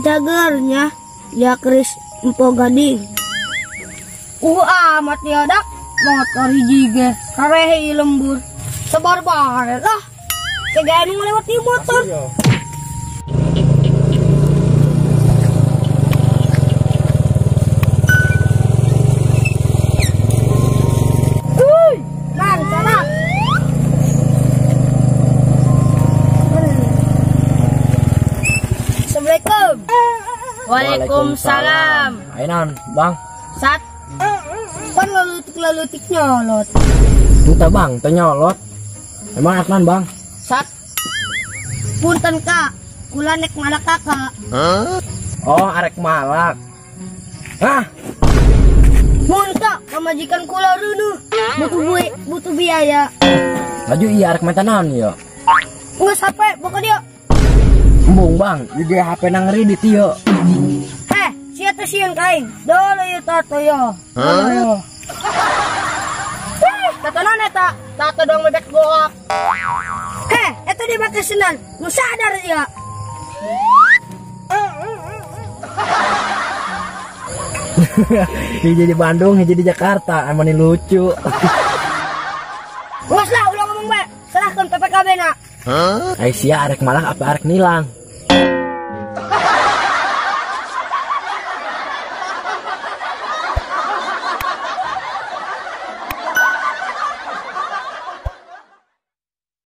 Cagernya ya Kris Empo Gading. Amat ya dak motor hiji ge karehe lembur. Sabar bae lah. Kagak anu ngelewat di motor. Uy, Mang, salah. Assalamualaikum. Waalaikumsalam. Ayo naon, Bang? Sat. Pan lalutik-lalutik nyolot. Entah Bang, teu nyolot. Emang apaan Bang? Sat. Punten Kak, kula nek malak kakak. Huh? Oh, arek malak. Hah? Mun Kak, pamajikan kula runuh. Butuh biaya. Laju iya arek menta naon ieu? Geus HP, boga dia. Embung Bang, ieu HP nang ngredit ieu. Heh, sia teh sieun ka aing. Dole ieu tato yo. Hah? Tato naon eta? Tato dong bebek goak. Heh, eta dia make sendal. Nu sadar dia. Hiji di Bandung, hiji di Jakarta, emang ini lucu. Nggak lah, ulah ngomong bae. Serahkan PPKB na. Hah? Ai sia arek malak apa arek nilang?